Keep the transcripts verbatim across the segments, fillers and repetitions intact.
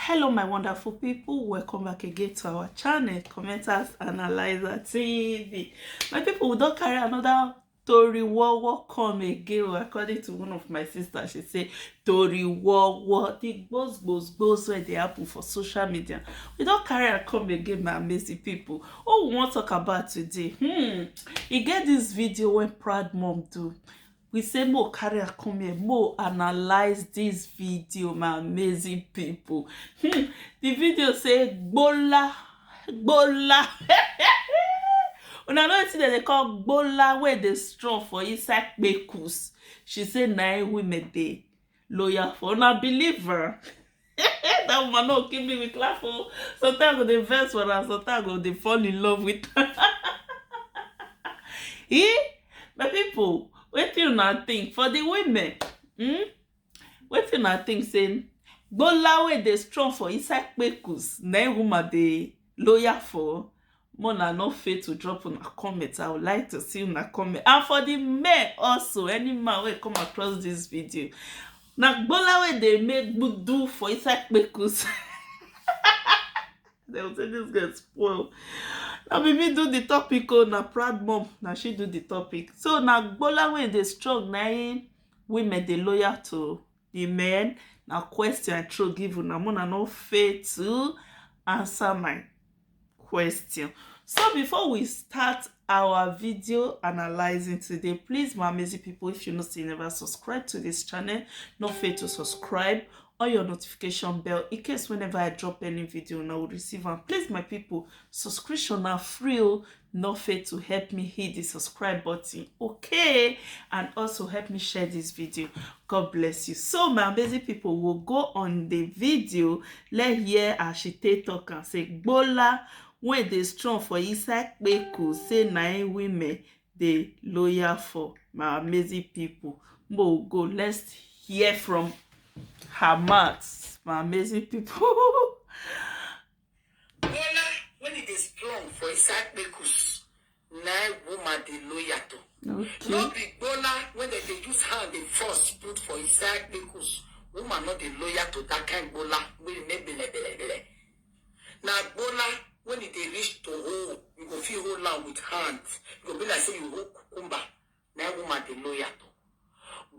Hello, my wonderful people. Welcome back again to our channel, Commenters Analyzer T V. My people, we don carry another tori wowo come again o. According to one of my sisters, she say tori wowo, the gbos gbos gbos wey dey happen for social media. We don carry am come again, my amazing people. Who we wan talk about today? Hmm, e get this video wey Proud Mom do. We say mo carry am come here, mo analyze this video, my amazing people. Hmm, the video say gbola, gbola. Una know wetin dem dey call gbola wey dey strong for inside kpekus? She say na im women dey loyal for. Una believe am? That woman no kill me with laugh o. Sometimes I go dey vex for am, sometimes I go dey fall in love with am. Eh? My people, wetin una think for the women? Hmm? Wetin una think say gbola wey dey strong for inside kpekus na im woman dey loyal for? Mo na no fail to drop una comment. I would like to see una comment. And for the men also, any man wey come across this video, na gbola wey dey make gbudu for inside kpekus. They will say this girl spoil. Na be me do the topic o, na Proud Mom, na she do the topic. So na gbola wey dey strong na im women dey loyal to. The men, na question I throw give una, una no fail to answer my question. So before we start our video analyzing today, please, my amazing people, if you know say you never subscribe to this channel, no fail to subscribe on your notification bell in case whenever I drop any video, una will receive am. Please, my people, subscription na free o. No fail to help me hit the subscribe button, okay? And also help me share this video. God bless you. So, my amazing people, will go on the video. Let hear as she take talk and say gbola wey dey strong for inside kpeku, say na im women dey loyal for, my amazing people. Mo go, let's hear from her mouth, my amazing people. Gbola wey e dey strong for inside kpekus, na im woman dey loyal to. No be gbola wey dem dey use hand dey force put for inside kpekus. Woman no dey loyal to that kind gbola wey dey make bele bele bele. Na gbola wey e dey reach to hold, you go fit hold am with hand. E go be like say you hold cucumber. Na im woman dey loyal to.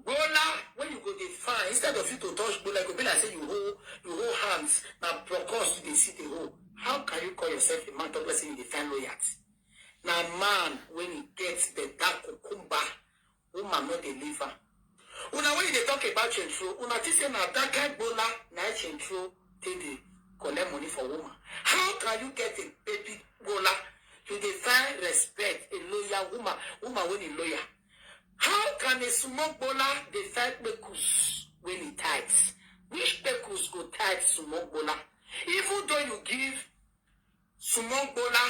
Gbola wey you go dey find, instead of you to touch gbola, e go be like say you hold, you hold hands. Na brokos you dey see dey hold. How can you call yourself a man, talk like say you dey find loyalty? Na man wey e get better cucumber, woman no dey leave am. Una wey you dey talk about Central, una think say na that kind gbola na Central take dey collect money for woman? How can you get a baby gbola, you dey find respect, a loyal woman, woman wey e loyal? How can a small gbola dey find kpekus wey e tight? Which kpekus go tight small gbola? Even though you give small gbola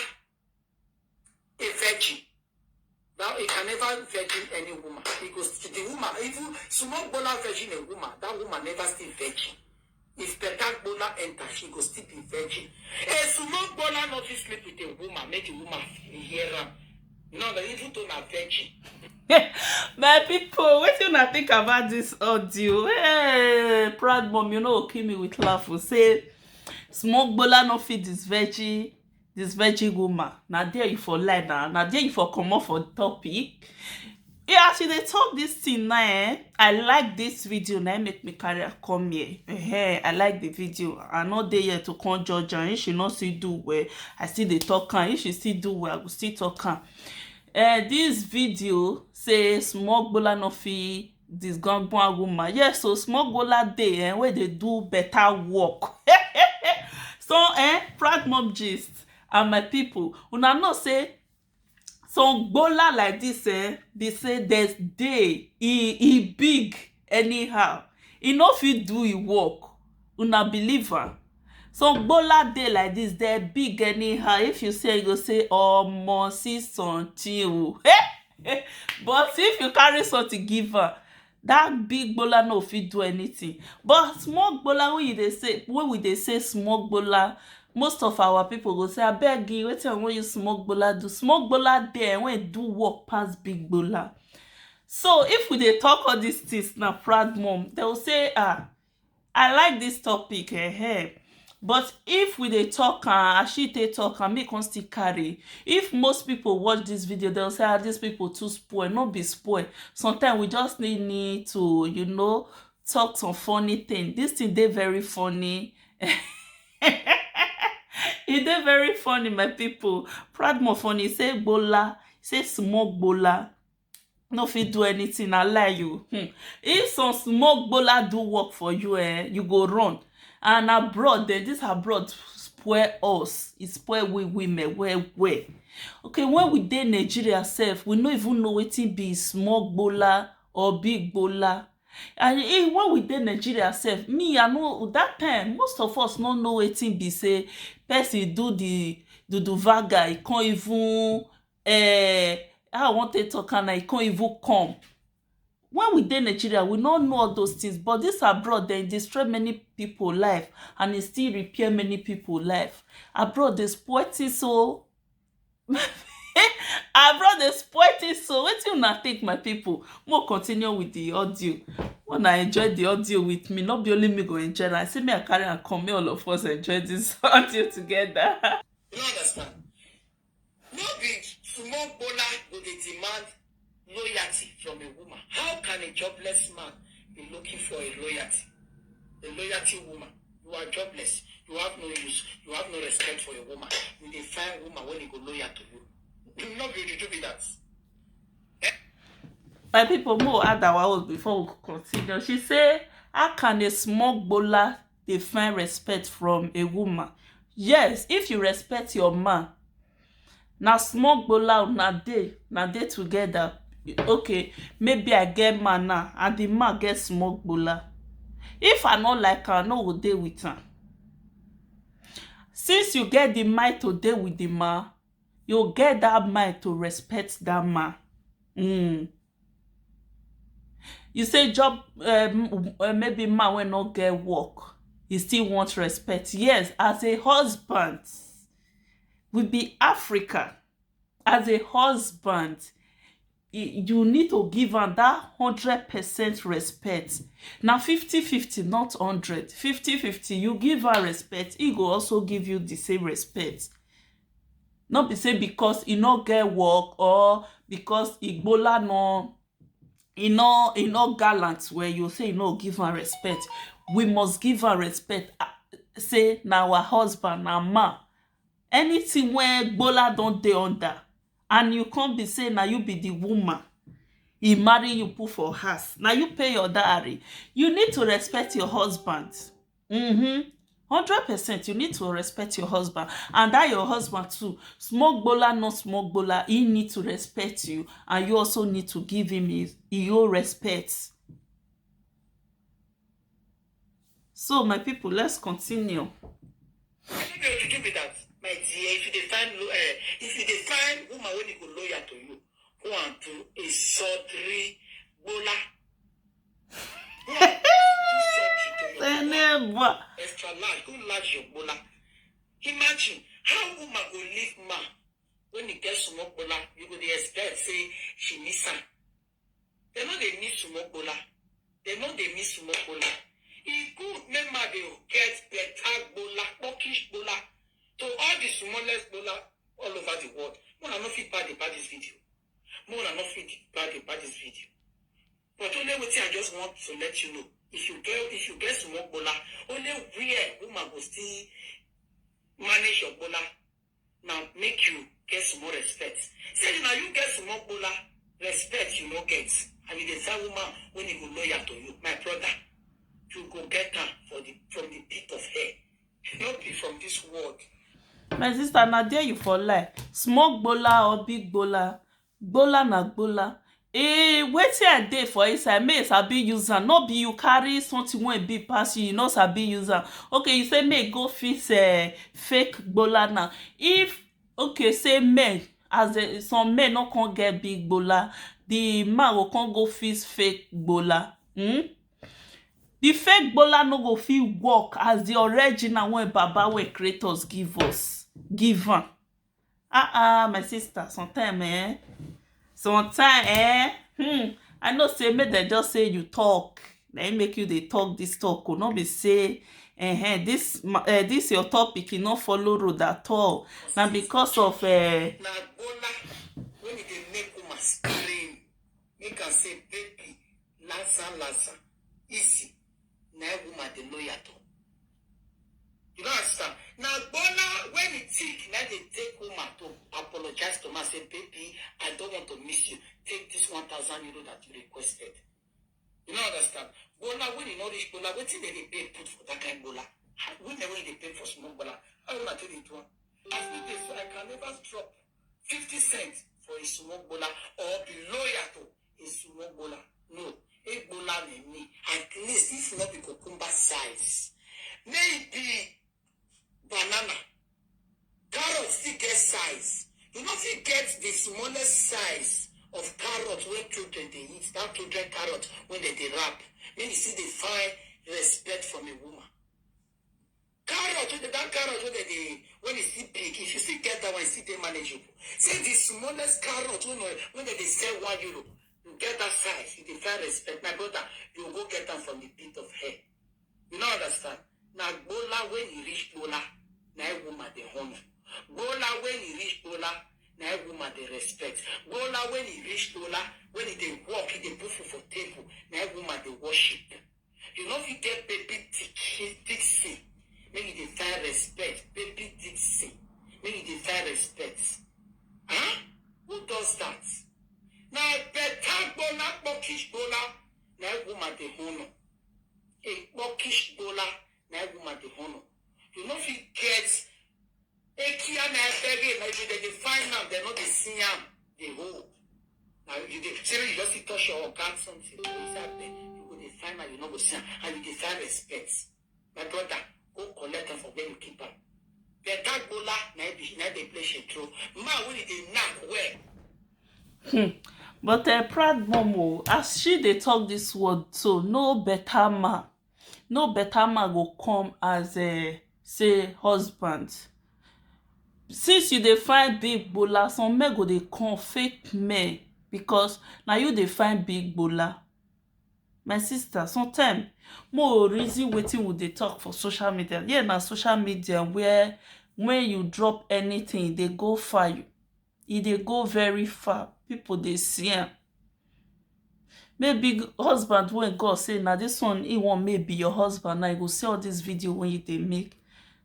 a virgin, now e can never virgin any woman. E go st-, the woman, even small gbola virgin a woman, that woman never still virgin. If better gbola enter, she go still be virgin. A small gbola no fit sleep with a woman, make the woman hear am. No, no, even though na virgin. My people, wetin una think about this audio? Hey, Proud Mom, you no go kill me with laugh o. Say small gbola no fit disvirgin, disvirgin woman. Na there you for lie na, na there you for comot for topic. Yeah, as you dey talk this thing now, eh, I like this video, na im make me carry am come here. Eh, I like the video. I no dey here to come judge am. If she no still do well, I still dey talk am. If she still do well, I go still talk am. Eh, this video say small gbola no fit disgangbon woman. Yes, so small gbola dey, eh, wey dey do better work. So, eh, Proud Mom Gist and my people, una know say some gbola like this, eh, be say there's day e, e big anyhow. E no fit do e work. Una believe am? Some gbola dey like this, they big anyhow. If you see, you go say, "Omo, see something o." But if you carry something give am, that big gbola no fit do anything. But small gbola wey you dey say, wey we dey say small gbola, most of our people go say, "Abeg, wetin I wan use small gbola do?" Small gbola dey wey do work pass big gbola. So if we dey talk all these things now, Proud Mom, they will say, "Ah, I like this topic, eh, eh." But if we dey talk am, as she take talk am, me come still carry. If most people watch this video, they'll say, "Ah, these people too spoil." No be spoil. Sometimes we just need, need to, you know, talk some funny thing. This thing dey very funny. E dey very funny, my people. Proud more funny. Say gbola, say small gbola. No fit do anything, na lie you. Hmm. If some small gbola do work for you, eh, you go run. And abroad, then this abroad spoil us. It spoil we women well, well. Okay, when we dey Nigeria sef, we no even know wetin be small gbola or big gbola. And eh, when we dey Nigeria sef, me, I know that time, most of us no know wetin be say person do the dudu vaga, e come even, eh, how I wan take talk am now, e come even come. When we dey Nigeria, we no know all those things, but this abroad, dem destroy many people life, and e still repair many people life. Abroad dey spoil things o. Abroad dey spoil things o. Wetin una think, my people? Mo continue with the audio. Una enjoy the audio with me. No be only me go enjoy am. I say me I carry am come. Make all of us enjoy this audio together. You no understand? No be small gbola go dey demand loyalty from a woman. How can a jobless man be looking for a loyalty? A loyalty woman. You are jobless. You have no use. You have no respect for a woman. You dey find woman wey dey go loyal to you. No be juju be that. My people, mo add our own before we continue. She say, "How can a small gbola dey find respect from a woman?" Yes, if you respect your man, na small gbola una dey, na dey together. Okay, maybe I get man now, and the man get small gbola. If I no like am, I no go dey with am. Since you get the mind to dey with the man, you get that mind to respect that man. Mm. You say job, um, uh, maybe man wey no get work, he still want respect. Yes, as a husband, we be Africa. As a husband, y- you need to give am that hundred percent respect. Na fifty fifty, not hundred. Fifty fifty, you give her respect, he go also give you the same respect. No be say because he no get work or because Igbola no, he no, he no gallant well, you say you no give am respect. We must give am respect. Ah, say na our husband, na man. Anything wey Igbola don dey under, and you come be say na you be the woman, he marry you, put for house, na you pay your dowry. You need to respect your husband. Mm-hmm. Hundred percent, you need to respect your husband, and that your husband too. Small gbola, not small gbola, he need to respect you, and you also need to give him his, your respect. So, my people, let's continue. Wetin be juju be that, my dear? If you dey find lo- eh, if you dey find woman wey dey go loyal to you, go and do a surgery gbola. Go and do surgery to your gbola. Eneba. Extra large, go large your gbola. Imagine how woman go leave man when he get small gbola. You go dey expect say she miss am. Dem no dey miss small gbola. Dem no dey miss small gbola. E good make man dey get better gbola, puckish gbola, to all the smallest gbola all over the world. Una no fit bad about this video. Una no fit bad about this video. But only wetin I just want to let you know, if you get, if you get small gbola, only where woman go still manage your gbola, na make you get small respect. Say na you get small gbola, respect you no get, and you dey find woman wey e go loyal to you, my brother, you go get am for the, from the pit of hell, no be from this world. My sister, na there you for lie. Small gbola or big gbola, gbola na gbola. Eh, wetin I dey for inside, make I sabi use am. No be you carry something wey big pass you, you no sabi use am. Okay, you say make go fix, eh, fake gbola now. If, okay, say men, as the, some men no come get big gbola, the man go come go fix fake gbola. Hmm? The fake gbola no go fit work as the original wey Baba wey create us give us, give am. Ah ah, my sister, sometime, eh? Sometime, eh? Hmm. I know say make dem just say you talk. Na im make you dey talk this talk o. No be say Ehen, this ma- eh, this your topic, e no follow road at all. Na because of eh, Na Gbola, when e dey make woman scream, make am say, "Baby, lasa lasa, easy." Na woman dey loyal to. You no understand? Na Gbola, when e thick, na dey take woman to apologize to man, say, "Baby, I don't want to miss you. Take this one thousand euro that you requested." You no understand? Gbola, when e no reach Gbola, wetin dem dey pay put for that kind Gbola? How- Women wey dey pay for small Gbola, how una take dey do am? As me dey so, I can never drop fifty cents for a small Gbola or be loyal to a small Gbola. No, a Gbola na me. At least if not be cucumber size, maybe banana. Carrot still get size. You no fit get the smallest size of carrot wey children dey eat, that children carrot wey dem dey wrap, make you still dey find respect from a woman. Carrot wey dey, that carrot wey dem dey, when e still big, if you still get that one, e still dey manageable. Say the smallest carrot wey no, wey dem dey sell one euro, you get that size, you dey find respect. My brother, you go get am from the pit of hell. You no understand? Na Gbola, when e reach Gbola, na e woman dey honor. Gbola, when e reach Gbola, na e woman dey respect. Gbola, when e reach Gbola, when e dey work, e dey put food for table, na e woman dey worship. You no fit get baby Dixie, Dixie, make you dey find respect. Baby Dixie, make you dey find respect. Huh? Who does that? Na better Gbola, Turkish Gbola, na e woman dey honor. A Turkish Gbola, na e woman dey honor. You no fit get Ekia na Ebere, na if you dey find am, dem no dey see am, dey hold. Na you dey say you just fit touch your oga something for inside there, you go dey find am, you no go see am, and you dey find respect. My brother, go collect am for where you keep am. Better Gbola, na e be, na e dey play shetro. Man wey dey knack well. Hmm. But uh, proud mom, oh, as she dey talk this word, so no better man, no better man go come as a say husband. Since you dey find big Gbola, some men go dey come, fake men, because na you dey find big Gbola. My sister, sometimes more reason wetin we dey talk for social media. Yeah, na social media where when you drop anything, e dey go far. You, e dey go very far. People dey see am. Maybe husband wey God say na this one he wan make be your husband, now you go see all this video wey you dey make.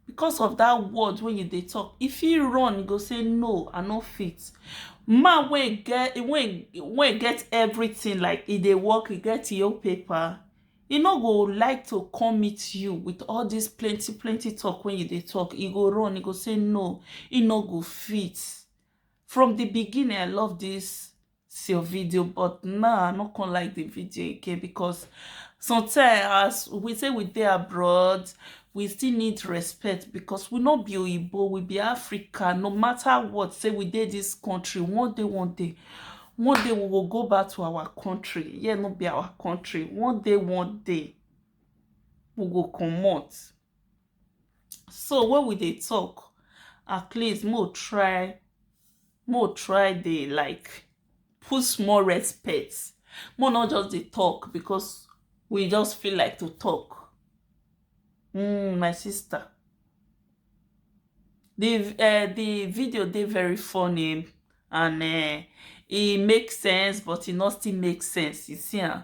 Because of that word wey you dey talk, if he run, he go say, "No, I no fit." Man wey get, wey wey get everything, like, e dey work, e get e own paper, e no go like to come meet you with all this plenty plenty talk wey you dey talk. E go run, e go say, "No, e no go fit." From the beginning, I love this your video, but now I no come like the video again, because sometimes as we say we dey abroad, we still need respect, because we no be Oyibo, we be Africa. No matter what, say we dey this country, one day, one day, one day we go go back to our country. Yeah, no be our country. One day, one day, we go comot. So when we dey talk, at least mo try, mo try dey, like, put small respect. Mo not just dey talk because we just feel like to talk. Mm, my sister, the uh, the video dey very funny, and uh, e make sense, but e no still make sense. You see, ah,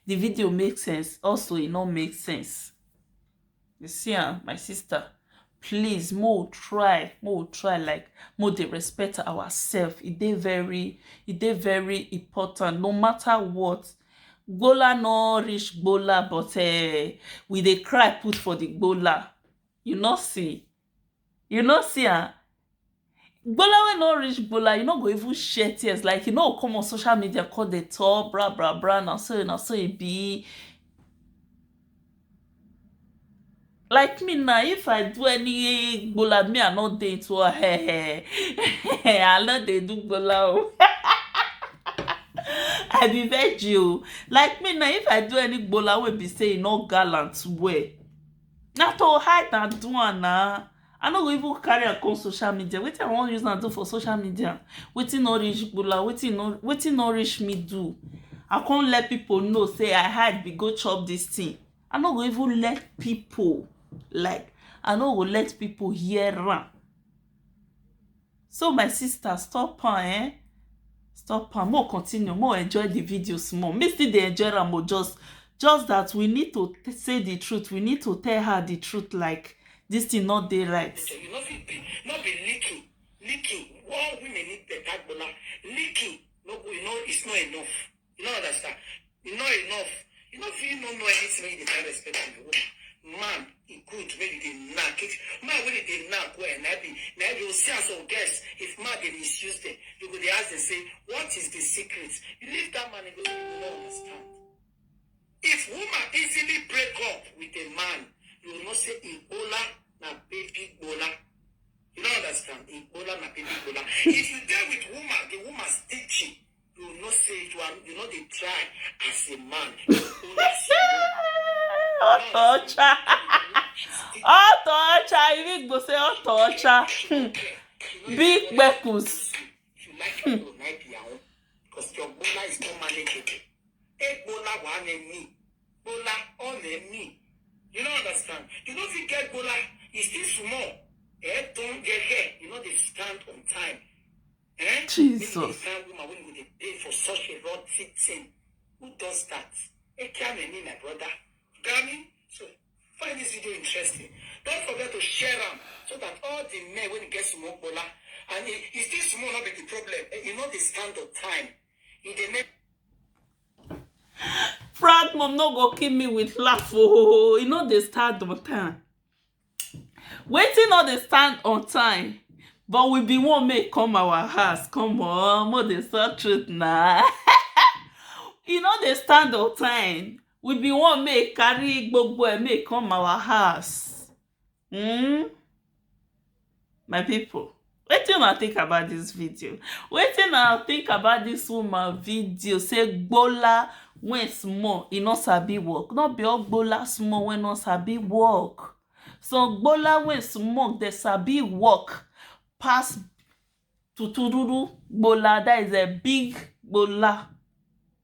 the video make sense, also e no make sense. You see, ah, my sister, please, mo try, mo try, like, mo dey respect ourselves. E dey very, e dey very important. No matter what, Gbola no reach Gbola, but uh, we dey cry put for the Gbola. You no see, you no see, ah. Gbola wey no reach Gbola, you no go even shed tears. Like, you no go come on social media, call the talk, bra bra bra. Na so, na so e be. Like me now, if I do any Gbola, me I no dey into a hey, hey, hey, I no dey do Gbola. Oh. I be virgin. Like me now, if I do any Gbola wey be say e no gallant well, na to hide and do am na. I no go even carry am come social media. Wetin I wan use am do for social media? Wetin no reach Gbola, wetin no, wetin no reach me do? I come let people know say I hide be go chop this thing. I no go even let people Like, I no go let people hear am. So my sister, stop am, eh? Stop am. More continue, more enjoy the video small. Me still dey enjoy am, but just just that we need to t- say the truth. We need to tell her the truth. Like, this thing not dey right. You know, fit be not be little, little. All women need better gbola. Little, no, you know, it's not enough. You don't understand. It's not enough. You know, if you don't know anything, you can't respect the woman. Man, it good when you dey knack. If man when they knack well, and I be, now you see as some girls, if man they misuse them, you go they ask them say, what is the secret? You leave that man and go, you don't understand. If woman easily break up with a man, you will not say Igbola na baby gbola. You don't understand. Igbola na baby gbola. If you deal with woman, the woman stingy. You will not say you are. You know they try as a man. Igbola Ọtọọcha. Ọtọọcha. If Igbo say ọtọọcha. Hmm. Big kpekus. If you like your gbola, might be your own. Because your gbola is not manageable. Egbola one and me. Gbola all and me. You don't understand. You don't fit get gbola. It's still small. Eh, don't get here. You know they stand on time. Eh? Jesus. This kind woman when would they pay for such a rotten thing? Who does that? It can't be me, my brother. Gami, so find this video interesting. Don't forget to share them so that all the men when get small gbola, and it, it's still small not be the problem. Eh, you know they stand on time. If they make Proud mom no go kill me with laugh. Oh, you know they stand on time. Waiting on the stand on time. But we be one make come our house. Come on, more the sore truth now. You know they stand on time. We be one make carry gbogbo e make come our house. Hmm? My people, wetin una think about this video? Wetin una think about this woman video? Say gbola when small, e no sabi work. No be all gbola small when no sabi work. So gbola when small, they sabi work pass tutururu gbola. That is a big gbola.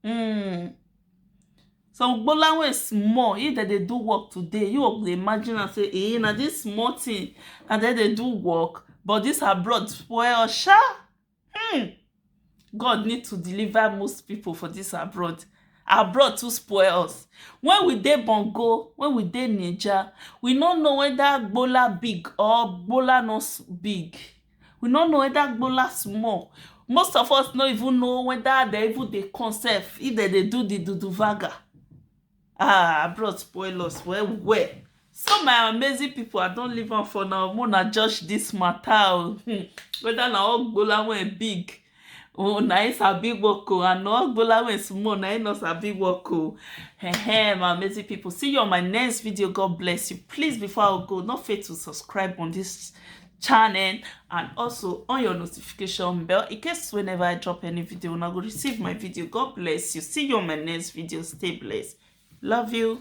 Mm. Some gbola wey small, if dem dey do work today, you go dey imagine am say, eh, na this small thing, na dem dey do work, but this abroad spoil us sha. Hmm. God need to deliver most people for this abroad. Abroad too spoil us. When we dey Bongo, when we dey Naija, we no know whether gbola big or gbola no s- big. We no know whether gbola small. Most of us no even know whether they even dey come sef, if they dey do the duduvaga. Ah, abroad spoil us well well. So my amazing people, I don't leave am for now. Mona judge this matter. Oh. Hmm. Whether na all gbola when big, oh, na im sabi work o, and na all gbola when small, na im no sabi work o. Hey, hey, my amazing people. See you on my next video. God bless you. Please, before I go, not fail to subscribe on this channel and also on your notification bell in case whenever I drop any video, una go receive my video. God bless you. See you on my next video. Stay blessed. Love you.